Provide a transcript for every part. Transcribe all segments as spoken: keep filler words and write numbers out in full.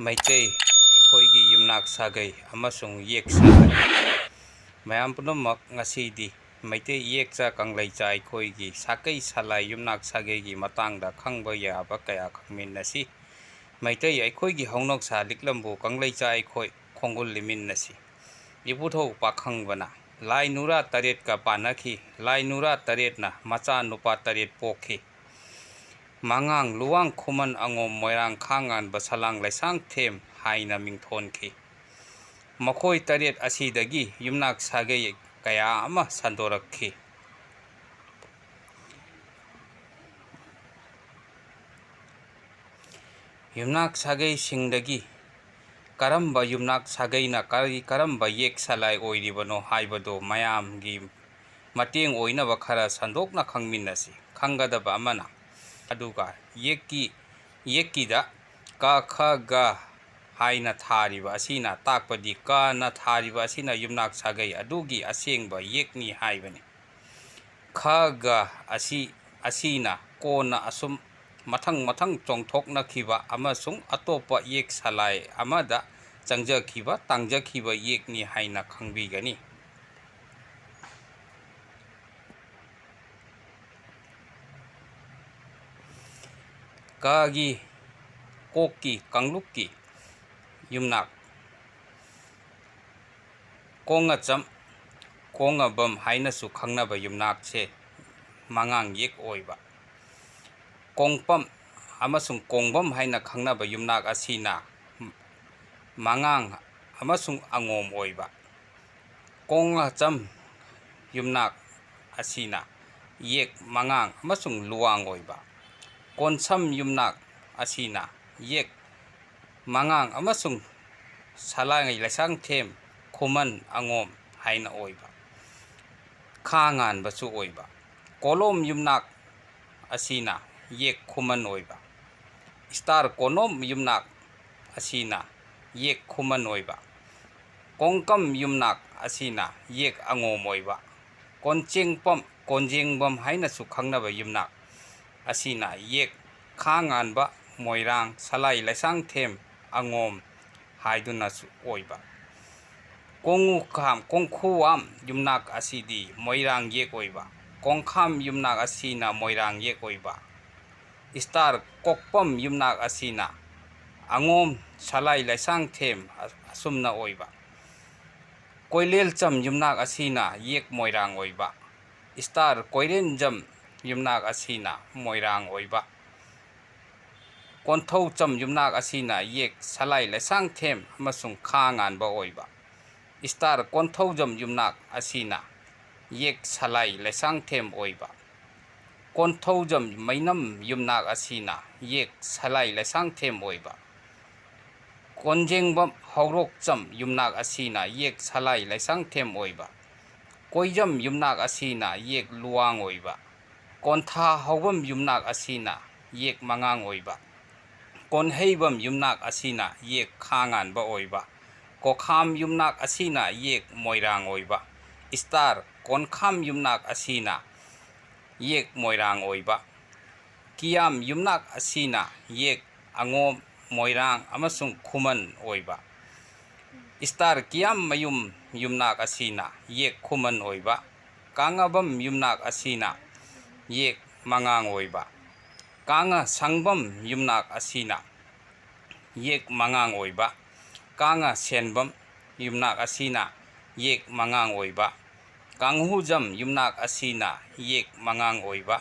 ꯃꯩꯇꯩ ꯑꯩꯈꯣꯏꯒꯤ ꯌꯨꯝꯅꯥꯛ ꯁꯥꯒꯩ ꯑꯃꯁꯨꯡ ꯌꯦꯛ ꯁꯂꯥꯏ꯫ ꯃꯌꯥꯝ ꯄꯨꯝꯅꯃꯛ, ꯉꯁꯤꯗꯤ ꯃꯩꯇꯩ ꯏꯌꯦꯛꯆꯥ ꯀꯪꯂꯩꯆꯥ ꯑꯩꯈꯣꯏꯒꯤ ꯁꯥꯀꯩ ꯁꯂꯥꯏ ꯌꯨꯝꯅꯥꯛ ꯁꯥꯒꯩꯒꯤ ꯃꯇꯥꯡꯗ ꯈꯪꯕ ꯌꯥꯕ ꯀꯌꯥ ꯈꯪꯃꯤꯟꯅꯁꯤ꯫ ꯃꯩꯇꯩ ꯑꯩꯈꯣꯏꯒꯤ ꯍꯧꯅꯁꯥ ꯂꯤꯛꯂꯝꯕꯨ ꯀꯪꯂꯩꯆꯥ ꯑꯩꯈꯣꯏ ꯈꯣꯡꯒꯨꯜ ꯂꯤꯃꯤꯟꯅꯁꯤ꯫ ꯏꯄꯨꯊꯧ ꯄꯥꯈꯪꯕꯅ ꯂꯥꯏ ꯅꯨꯔꯥ ꯇꯔꯦꯠꯀ ꯄꯥꯟꯅꯈꯤ꯫ ꯂꯥꯏ ꯅꯨꯔꯥ ꯇꯔꯦꯠꯅ ꯃꯆꯥ ꯅꯨꯄꯥ ꯇꯔꯦꯠ ꯄꯣꯛꯈꯤ꯫ ꯃꯉꯥꯡ, ꯂꯨꯋꯥꯡ, ꯈꯨꯃꯟ, ꯑꯉꯣꯝ, ꯃꯣꯏꯔꯥꯡ, ꯈꯥꯉꯥꯟꯕ, ꯁꯂꯥꯡ, ꯂꯩꯁꯥꯡꯊꯦꯝ ꯍꯥꯏꯅ ꯃꯤꯡꯊꯣꯟꯈꯤ꯫ ꯃꯈꯣꯏ ꯇꯔꯦꯠ ꯑꯁꯤꯗꯒꯤ ꯌꯨꯝꯅꯥꯛ ꯁꯥꯒꯩ ꯀꯌꯥ ꯑꯃ ꯁꯟꯗꯣꯔꯛꯈꯤ꯫ ꯌꯨꯝꯅꯥꯛ ꯁꯥꯒꯩꯁꯤꯡꯗꯒꯤ ꯀꯔꯝꯕ ꯌꯨꯝꯅꯥꯛ ꯁꯥꯒꯩꯅ ꯀꯔꯤ, ꯀꯔꯝꯕ ꯌꯦꯛ ꯁꯂꯥꯏ ꯑꯣꯏꯔꯤꯕꯅꯣ ꯍꯥꯏꯕꯗꯨ ꯃꯌꯥꯝꯒꯤ ꯃꯇꯦꯡ ꯑꯣꯏꯅꯕ ꯈꯔ ꯁꯟꯗꯣꯛꯅ ꯈꯪꯃꯤꯟꯅꯁꯤ꯫ ꯈꯪꯒꯗꯕ ꯑꯃꯅ, ꯑꯗꯨꯒ ꯌꯦꯛꯀꯤ, ꯌꯦꯛꯀꯤꯗ ꯀ, ꯈ, ꯒ ꯍꯥꯏꯅ ꯊꯥꯔꯤꯕ ꯑꯁꯤꯅ ꯇꯥꯛꯄꯗꯤ ꯀꯅ ꯊꯥꯔꯤꯕ ꯑꯁꯤꯅ ꯌꯨꯝꯅꯥꯛ ꯁꯥꯒꯩ ꯑꯗꯨꯒꯤ ꯑꯁꯦꯡꯕ ꯌꯦꯛꯅꯤ ꯍꯥꯏꯕꯅꯤ꯫ ꯈ, ꯒ ꯑꯁꯤ, ꯑꯁꯤꯅ ꯀꯣꯟꯅ ꯑꯁꯨꯝ ꯃꯊꯪ ꯃꯊꯪ ꯆꯣꯡꯊꯣꯛꯅꯈꯤꯕ ꯑꯃꯁꯨꯡ ꯑꯇꯣꯞꯄ ꯌꯦꯛ ꯁꯂꯥꯏ ꯑꯃꯗ ꯆꯪꯖꯈꯤꯕ, ꯇꯥꯡꯖꯈꯤꯕ ꯌꯦꯛꯅꯤ ꯍꯥꯏꯅ ꯈꯪꯕꯤꯒꯅꯤ꯫ ꯀꯒꯤ, ꯀꯣꯛꯀꯤ, ꯀꯥꯡꯂꯨꯞꯀꯤ ꯌꯨꯝꯅꯥꯛ꯫ ꯀꯣꯡꯉꯆꯝ, ꯀꯣꯡꯉꯕꯝ ꯍꯥꯏꯅꯁꯨ ꯈꯪꯅꯕ ꯌꯨꯝꯅꯥꯛꯁꯦ ꯃꯉꯥꯡ ꯌꯦꯛ ꯑꯣꯏꯕ꯫ ꯀꯣꯡꯄꯝ ꯑꯃꯁꯨꯡ ꯀꯣꯡꯕꯝ ꯍꯥꯏꯅ ꯈꯪꯅꯕ ꯌꯨꯝꯅꯥꯛ ꯑꯁꯤꯅ ꯃꯉꯥꯡ ꯑꯃꯁꯨꯡ ꯑꯉꯣꯝ ꯑꯣꯏꯕ꯫ ꯀꯣꯡꯉꯆꯝ ꯌꯨꯝꯅꯥꯛ ꯑꯁꯤꯅ ꯌꯦꯛ ꯃꯉꯥꯡ ꯑꯃꯁꯨꯡ ꯂꯨꯋꯥꯡ ꯑꯣꯏꯕ꯫ ꯀꯣꯟꯁꯝ ꯌꯨꯝꯅꯥꯛ ꯑꯁꯤꯅ ꯌꯦꯛ ꯃꯉꯥꯡ ꯑꯃꯁꯨꯡ ꯁꯂꯥꯏ ꯂꯩꯁꯥꯡꯊꯦꯝ, ꯈꯨꯃꯟ, ꯑꯉꯣꯝ ꯍꯥꯏꯅ ꯑꯣꯏꯕ꯫ ꯈꯥ ꯉꯥꯟꯕꯁꯨ ꯑꯣꯏꯕ꯫ ꯀꯣꯂꯣꯝ ꯌꯨꯝꯅꯥꯛ ꯑꯁꯤꯅ ꯌꯦꯛ ꯈꯨꯃꯟ ꯑꯣꯏꯕ꯫ ꯏꯁꯇꯥꯔ ꯀꯣꯅꯣꯝ ꯌꯨꯝꯅꯥꯛ ꯑꯁꯤꯅ ꯌꯦꯛ ꯈꯨꯃꯟ ꯑꯣꯏꯕ꯫ ꯀꯣꯡꯀꯝ ꯌꯨꯝꯅꯥꯛ ꯑꯁꯤꯅ ꯌꯦꯛ ꯑꯉꯣꯝ ꯑꯣꯏꯕ꯫ ꯀꯣꯟꯆꯦꯡꯄꯝ, ꯀꯣꯟꯖꯦꯡꯕꯝ ꯍꯥꯏꯅꯁꯨ ꯈꯪꯅꯕ ꯌꯨꯝꯅꯥꯛ ꯑꯁꯤꯅ ꯌꯦꯛ ꯈꯥ ꯉꯥꯟꯕ, ꯃꯣꯏꯔꯥꯡ, ꯁꯂꯥꯏ ꯂꯩꯁꯥꯡꯊꯦꯝ, ꯑꯉꯣꯝ ꯍꯥꯏꯗꯨꯅꯁꯨ ꯑꯣꯏꯕ꯫ ꯀꯣꯡꯉꯨꯈꯥꯝ, ꯀꯣꯡꯈꯨꯋꯥꯝ ꯌꯨꯝꯅꯥꯛ ꯑꯁꯤꯗꯤ ꯃꯣꯏꯔꯥꯡ ꯌꯦꯛ ꯑꯣꯏꯕ꯫ ꯀꯣꯡꯈꯥꯝ ꯌꯨꯝꯅꯥꯛ ꯑꯁꯤꯅ ꯃꯣꯏꯔꯥꯡ ꯌꯦꯛ ꯑꯣꯏꯕ꯫ ꯏꯁꯇꯥꯔ ꯀꯣꯛꯄꯝ ꯌꯨꯝꯅꯥꯛ ꯑꯁꯤꯅ ꯑꯉꯣꯝ, ꯁꯂꯥꯏ, ꯂꯩꯁꯥꯡꯊꯦꯝ ꯑꯁꯨꯝꯅ ꯑꯣꯏꯕ꯫ ꯀꯣꯏꯂꯦꯜꯆꯝ ꯌꯨꯝꯅꯥꯛ ꯑꯁꯤꯅ ꯌꯦꯛ ꯃꯣꯏꯔꯥꯡ ꯑꯣꯏꯕ꯫ ꯏꯁꯇꯥꯔ ꯀꯣꯏꯔꯦꯟꯖꯝ ꯌꯨꯝꯅꯥꯛ ꯑꯁꯤꯅ ꯃꯣꯏꯔꯥꯡ ꯑꯣꯏꯕ꯫ ꯀꯣꯟꯊꯧꯆꯝ ꯌꯨꯝꯅꯥꯛ ꯑꯁꯤꯅ ꯌꯦꯛ ꯁꯂꯥꯏ, ꯂꯩꯁꯥꯡꯊꯦꯝ ꯑꯃꯁꯨꯡ ꯈꯥ ꯉꯥꯟꯕ ꯑꯣꯏꯕ꯫ ꯏꯁꯇꯥꯔ ꯀꯣꯟꯊꯧꯖꯝ ꯌꯨꯝꯅꯥꯛ ꯑꯁꯤꯅ ꯌꯦꯛ ꯁꯂꯥꯏ, ꯂꯩꯁꯥꯡꯊꯦꯝ ꯑꯣꯏꯕ꯫ ꯀꯣꯟꯊꯧꯖꯝ ꯃꯩꯅꯝ ꯌꯨꯝꯅꯥꯛ ꯑꯁꯤꯅ ꯌꯦꯛ ꯁꯂꯥꯏ, ꯂꯩꯁꯥꯡꯊꯦꯝ ꯑꯣꯏꯕ꯫ ꯀꯣꯟꯖꯦꯡꯕꯝ ꯍꯧꯔꯣꯛꯆꯝ ꯌꯨꯝꯅꯥꯛ ꯑꯁꯤꯅ ꯌꯦꯛ ꯁꯂꯥꯏ, ꯂꯩꯁꯥꯡꯊꯦꯝ ꯑꯣꯏꯕ꯫ ꯀꯣꯏꯖꯝ ꯌꯨꯝꯅꯥꯛ ꯑꯁꯤꯅ ꯌꯦꯛ ꯂꯨꯋꯥꯡ ꯑꯣꯏꯕ꯫ ꯀꯣꯟꯊꯥ ꯍꯧꯕꯝ ꯌꯨꯝꯅꯥꯛ ꯑꯁꯤꯅ ꯌꯦꯛ ꯃꯉꯥꯡ ꯑꯣꯏꯕ꯫ ꯀꯣꯟꯍꯩꯕꯝ ꯌꯨꯝꯅꯥꯛ ꯑꯁꯤꯅ ꯌꯦꯛ ꯈꯥ ꯉꯥꯟꯕ ꯑꯣꯏꯕ꯫ ꯀꯣꯈꯥꯝ ꯌꯨꯝꯅꯥꯛ ꯑꯁꯤꯅ ꯌꯦꯛ ꯃꯣꯏꯔꯥꯡ ꯑꯣꯏꯕ꯫ ꯏꯁꯇꯥꯔ ꯀꯣꯟꯈꯥꯝ ꯌꯨꯝꯅꯥꯛ ꯑꯁꯤꯅ ꯌꯦꯛ ꯃꯣꯏꯔꯥꯡ ꯑꯣꯏꯕ꯫ ꯀꯤꯌꯥꯝ ꯌꯨꯝꯅꯥꯛ ꯑꯁꯤꯅ ꯌꯦꯛ ꯑꯉꯣꯝ, ꯃꯣꯏꯔꯥꯡ ꯑꯃꯁꯨꯡ ꯈꯨꯃꯟ ꯑꯣꯏꯕ꯫ ꯏꯁꯇꯥꯔ ꯀꯤꯌꯥꯝ ꯃꯌꯨꯝ ꯌꯨꯝꯅꯥꯛ ꯑꯁꯤꯅ ꯌꯦꯛ ꯈꯨꯃꯟ ꯑꯣꯏꯕ꯫ ꯀꯥꯡꯉꯕꯝ ꯌꯨꯝꯅꯥꯛ ꯑꯁꯤꯅ ꯌꯦꯛ ꯃꯉꯥꯡ ꯑꯣꯏꯕ꯫ ꯀꯥꯡꯉ ꯁꯪꯕꯝ ꯌꯨꯝꯅꯥꯛ ꯑꯁꯤꯅ ꯌꯦꯛ ꯃꯉꯥꯡ ꯑꯣꯏꯕ꯫ ꯀꯥꯡꯉ ꯁꯦꯟꯕꯝ ꯌꯨꯝꯅꯥꯛ ꯑꯁꯤꯅ ꯌꯦꯛ ꯃꯉꯥꯡ ꯑꯣꯏꯕ꯫ ꯀꯥꯡꯍꯨꯖꯝ ꯌꯨꯝꯅꯥꯛ ꯑꯁꯤꯅ ꯌꯦꯛ ꯃꯉꯥꯡ ꯑꯣꯏꯕ꯫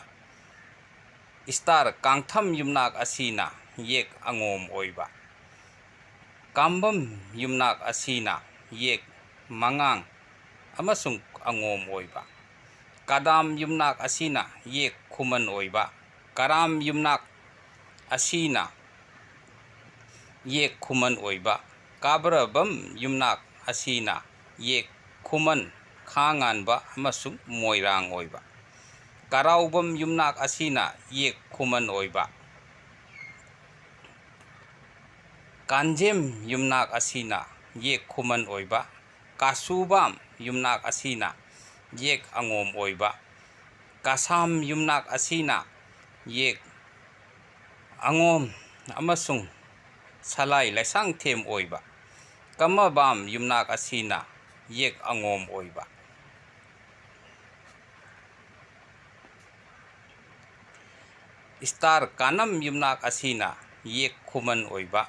ꯏꯁꯇꯥꯔ ꯀꯥꯡꯊꯝ ꯌꯨꯝꯅꯥꯛ ꯑꯁꯤꯅ ꯌꯦꯛ ꯑꯉꯣꯝ ꯑꯣꯏꯕ꯫ ꯀꯥꯝꯕꯝ ꯌꯨꯝꯅꯥꯛ ꯑꯁꯤꯅ ꯌꯦꯛ ꯃꯉꯥꯡ ꯑꯃꯁꯨꯡ ꯑꯉꯣꯝ ꯑꯣꯏꯕ꯫ ꯀꯗꯥꯝ ꯌꯨꯝꯅꯥꯛ ꯑꯁꯤꯅ ꯌꯦꯛ ꯈꯨꯃꯟ ꯑꯣꯏꯕ꯫ ꯀꯔꯥꯝ ꯌꯨꯝꯅꯥꯛ ꯑꯁꯤꯅ ꯌꯦꯛ ꯈꯨꯃꯟ ꯑꯣꯏꯕ꯫ ꯀꯥꯕ꯭ꯔꯕꯝ ꯌꯨꯝꯅꯥꯛ ꯑꯁꯤꯅ ꯌꯦꯛ ꯈꯨꯃꯟ, ꯈꯥ ꯉꯥꯟꯕ ꯑꯃꯁꯨꯡ ꯃꯣꯏꯔꯥꯡ ꯑꯣꯏꯕ꯫ ꯀꯔꯥꯎꯕꯝ ꯌꯨꯝꯅꯥꯛ ꯑꯁꯤꯅ ꯌꯦꯛ ꯈꯨꯃꯟ ꯑꯣꯏꯕ꯫ ꯀꯥꯟꯖꯦꯝ ꯌꯨꯝꯅꯥꯛ ꯑꯁꯤꯅ ꯌꯦꯛ ꯈꯨꯃꯟ ꯑꯣꯏꯕ꯫ ꯀꯥꯁꯨꯕꯥꯝ ꯌꯨꯝꯅꯥꯛ ꯑꯁꯤꯅ ꯌꯦꯛ ꯑꯉꯣꯝ ꯑꯣꯏꯕ꯫ ꯀꯁꯥꯝ ꯌꯨꯝꯅꯥꯛ ꯑꯁꯤꯅ ꯌꯦꯛ ꯑꯉꯣꯝ ꯑꯃꯁꯨꯡ ꯁꯂꯥꯏ ꯂꯩꯁꯥꯡꯊꯦꯝ ꯑꯣꯏꯕ꯫ ꯀꯃꯕꯥꯝ ꯌꯨꯝꯅꯥꯛ ꯑꯁꯤꯅ ꯌꯦꯛ ꯑꯉꯣꯝ ꯑꯣꯏꯕ꯫ ꯏꯁꯇꯥꯔ ꯀꯥꯅꯝ ꯌꯨꯝꯅꯥꯛ ꯑꯁꯤꯅ ꯌꯦꯛ ꯈꯨꯃꯟ ꯑꯣꯏꯕ꯫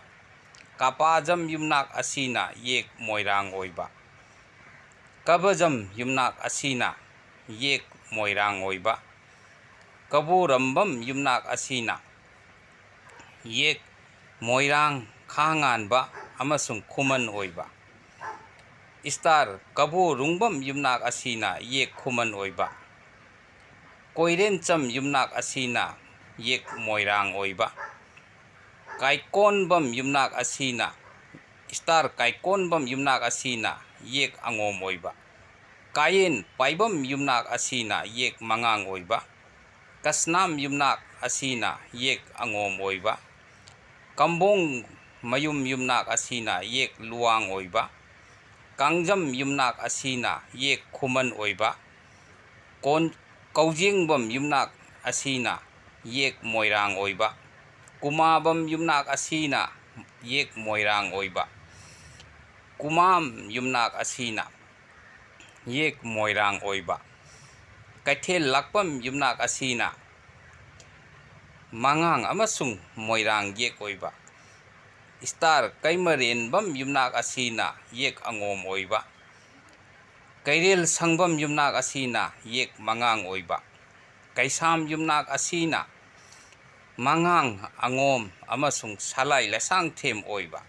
ꯀꯥꯄꯥꯖꯝ ꯌꯨꯝꯅꯥꯛ ꯑꯁꯤꯅ ꯌꯦꯛ ꯃꯣꯏꯔꯥꯡ ꯑꯣꯏꯕ꯫ ꯀꯕꯖꯝ ꯌꯨꯝꯅꯥꯛ ꯑꯁꯤꯅ ꯌꯦꯛ ꯃꯣꯏꯔꯥꯡ ꯑꯣꯏꯕ꯫ ꯀꯕꯣꯔꯝꯕꯝ ꯌꯨꯝꯅꯥꯛ ꯑꯁꯤꯅ ꯌꯦꯛ ꯃꯣꯏꯔꯥꯡ, ꯈꯥꯉꯥꯟꯕ ꯑꯃꯁꯨꯡ ꯈꯨꯃꯟ ꯑꯣꯏꯕ꯫ ꯏꯁꯇꯥꯔ ꯀꯕꯣꯔꯨꯡꯕꯝ ꯌꯨꯝꯅꯥꯛ ꯑꯁꯤꯅ ꯌꯦꯛ ꯈꯨꯃꯟ ꯑꯣꯏꯕ꯫ ꯀꯣꯏꯔꯦꯟꯆꯝ ꯌꯨꯝꯅꯥꯛ ꯑꯁꯤꯅ ꯌꯦꯛ ꯃꯣꯏꯔꯥꯡ ꯑꯣꯏꯕ꯫ ꯀꯥꯏꯀꯣꯟꯕꯝ ꯌꯨꯝꯅꯥꯛ ꯑꯁꯤꯅ, ꯏꯁꯇꯥꯔ ꯀꯥꯏꯀꯣꯟꯕꯝ ꯌꯨꯝꯅꯥꯛ ꯑꯁꯤꯅ ꯌꯦꯛ ꯑꯉꯣꯝ ꯑꯣꯏꯕ꯫ ꯀꯥꯌꯦꯟ ꯄꯥꯏꯕꯝ ꯌꯨꯝꯅꯥꯛ ꯑꯁꯤꯅ ꯌꯦꯛ ꯃꯉꯥꯡ ꯑꯣꯏꯕ꯫ ꯀꯁꯅꯥꯝ ꯌꯨꯝꯅꯥꯛ ꯑꯁꯤꯅ ꯌꯦꯛ ꯑꯉꯣꯝ ꯑꯣꯏꯕ꯫ ꯀꯝꯕꯣꯡ ꯃꯌꯨꯝ ꯌꯨꯝꯅꯥꯛ ꯑꯁꯤꯅ ꯌꯦꯛ ꯂꯨꯋꯥꯡ ꯑꯣꯏꯕ꯫ ꯀꯥꯡꯖꯝ ꯌꯨꯝꯅꯥꯛ ꯑꯁꯤꯅ ꯌꯦꯛ ꯈꯨꯃꯟ ꯑꯣꯏꯕ꯫ ꯀꯣꯟ-, ꯀꯧꯖꯦꯡꯕꯝ ꯌꯨꯝꯅꯥꯛ ꯑꯁꯤꯅ ꯌꯦꯛ ꯃꯣꯏꯔꯥꯡ ꯑꯣꯏꯕ꯫ ꯀꯨꯃꯥꯕꯝ ꯌꯨꯝꯅꯥꯛ ꯑꯁꯤꯅ ꯌꯦꯛ ꯃꯣꯏꯔꯥꯡ ꯑꯣꯏꯕ꯫ ꯀꯨꯃꯥꯝ ꯌꯨꯝꯅꯥꯛ ꯑꯁꯤꯅ ꯌꯦꯛ ꯃꯣꯏꯔꯥꯡ ꯑꯣꯏꯕ꯫ ꯀꯩꯊꯦꯜ ꯂꯥꯛꯄꯝ ꯌꯨꯝꯅꯥꯛ ꯑꯁꯤꯅ ꯃꯉꯥꯡ ꯑꯃꯁꯨꯡ ꯃꯣꯏꯔꯥꯡ ꯌꯦꯛ ꯑꯣꯏꯕ꯫ ꯏꯁꯇꯥꯔ ꯀꯩꯃꯔꯦꯟꯕꯝ ꯌꯨꯝꯅꯥꯛ ꯑꯁꯤꯅ ꯌꯦꯛ ꯑꯉꯣꯝ ꯑꯣꯏꯕ꯫ ꯀꯩꯔꯦꯜ ꯁꯪꯕꯝ ꯌꯨꯝꯅꯥꯛ ꯑꯁꯤꯅ ꯌꯦꯛ ꯃꯉꯥꯡ ꯑꯣꯏꯕ꯫ ꯀꯩꯁꯥꯝ ꯌꯨꯝꯅꯥꯛ ꯑꯁꯤꯅ ꯃꯉꯥꯡ, ꯑꯉꯣꯝ ꯑꯃꯁꯨꯡ ꯁꯂꯥꯏ ꯂꯩꯁꯥꯡꯊꯦꯝ ꯑꯣꯏꯕ꯫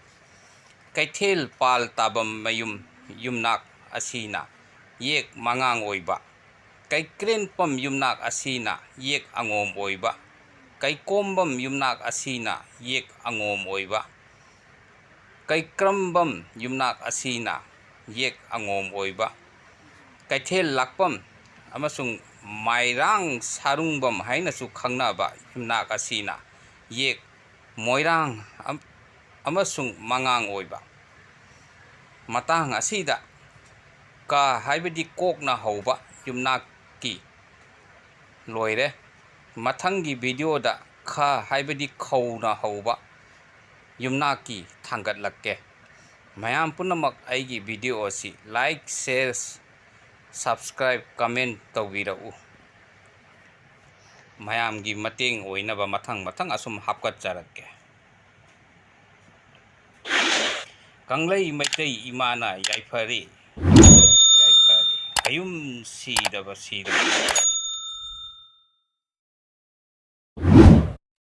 ꯀꯩꯊꯦꯜ ꯄꯥꯜ ꯇꯥꯕꯝ ꯃꯌꯨꯝ ꯌꯨꯝꯅꯥꯛ ꯑꯁꯤꯅ ꯌꯦꯛ ꯃꯉꯥꯡ ꯑꯣꯏꯕ꯫ ꯀꯩꯀ꯭ꯔꯦꯟꯄꯝ ꯌꯨꯝꯅꯥꯛ ꯑꯁꯤꯅ ꯌꯦꯛ ꯑꯉꯣꯝ ꯑꯣꯏꯕ꯫ ꯀꯩꯀꯣꯝꯕꯝ ꯌꯨꯝꯅꯥꯛ ꯑꯁꯤꯅ ꯌꯦꯛ ꯑꯉꯣꯝ ꯑꯣꯏꯕ꯫ ꯀꯩꯀ꯭ꯔꯝꯕꯝ ꯌꯨꯝꯅꯥꯛ ꯑꯁꯤꯅ ꯌꯦꯛ ꯑꯉꯣꯝ ꯑꯣꯏꯕ꯫ ꯀꯩꯊꯦꯜ ꯂꯥꯛꯄꯝ ꯑꯃꯁꯨꯡ ꯃꯥꯏꯔꯥꯡ ꯁꯥꯔꯨꯡꯕꯝ ꯍꯥꯏꯅꯁꯨ ꯈꯪꯅꯕ ꯌꯨꯝꯅꯥꯛ ꯑꯁꯤꯅ ꯌꯦꯛ ꯃꯣꯏꯔꯥꯡ ꯑꯝ-, ꯑꯃꯁꯨꯡ ꯃꯉꯥꯡ ꯑꯣꯏꯕ꯫ ꯃꯇꯥꯡ ꯑꯁꯤꯗ ꯀ ꯍꯥꯏꯕꯗꯤ ꯀꯣꯛꯅ ꯍꯧꯕ ꯌꯨꯝꯅꯥꯛꯀꯤ ꯂꯣꯏꯔꯦ꯫ ꯃꯊꯪꯒꯤ ꯚꯤꯗꯤꯑꯣꯗ ꯈ ꯍꯥꯏꯕꯗꯤ ꯈꯧꯅ ꯍꯧꯕ ꯌꯨꯝꯅꯥꯛꯀꯤ ꯊꯥꯡꯒꯠꯂꯛꯀꯦ꯫ ꯃꯌꯥꯝ ꯄꯨꯝꯅꯃꯛ ꯑꯩꯒꯤ video ꯑꯁꯤ like, share, subscribe, comment ꯇꯧꯕꯤꯔꯛꯎ꯫ ꯃꯌꯥꯝꯒꯤ ꯃꯇꯦꯡ ꯑꯣꯏꯅꯕ ꯃꯊꯪ ꯃꯊꯪ ꯑꯁꯨꯝ ꯍꯥꯞꯀꯠꯆꯔꯛꯀꯦ꯫ ꯀꯪꯂꯩ ꯃꯩꯇꯩ ꯏꯃꯥꯅ ꯌꯥꯏꯐꯔꯦ, ꯌꯥꯏꯐꯔꯦ꯫ ꯃꯌꯨꯝ ꯁꯤꯗꯕ ꯁꯤꯗꯕ